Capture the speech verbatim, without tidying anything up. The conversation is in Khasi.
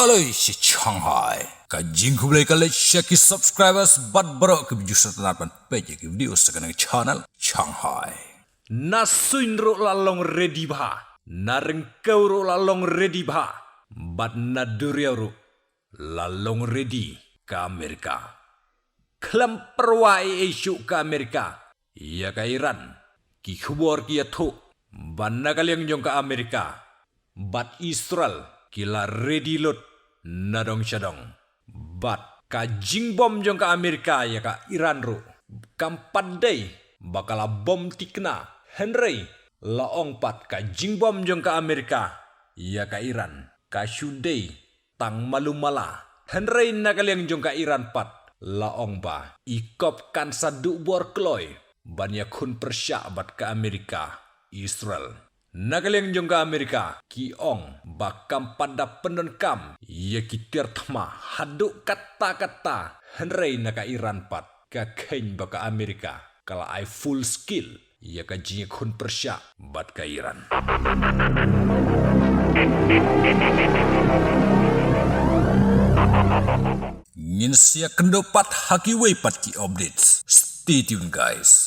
Kloi sha Shanghai. Ka jingkhublei ka leit sha ki subscribers bad baroh kiba ju sngewtynnat ban peit ïa ki video sha kane ka channel Shanghai. Na suiñ ruh la long ready bha, na ryngkew ruh la long ready bha, bad na duriaw ruh la long ready ka Amerika. Khlem pyrwa ei ei shuh ka Amerika ïa ka Iran. Ki khubor ki ïathuh ba na ka liang jong ka Amerika bad Israel ki la ready lut na dong sha dong. Bad ka jingbom jong ka Amerika ïa ka Iran ruh kam pat dei ba ka la bom thikna, hynrei la ong pat ka jingbom jong ka Amerika ïa ka Iran ka shu dei tang malu mala. Hynrei na ka liang jong ka Iran pat la ong ba i kop kan sa duh bor kloi ban ïakhun pyrshah bad ka Amerika, Israel. Na ka liang jong ka Amerika ki ong ba kam pat da pyndonkam ïa ki tiar thma haduh katta katta, hynrei na ka Iran pat ka kheiñ ba ka Amerika ka la ai full skill ïa ka jingïakhun pyrshah bad ka Iran. Ngin sa ïakynduh pat ha kiwei pat ki updates. Stay tuned, guys.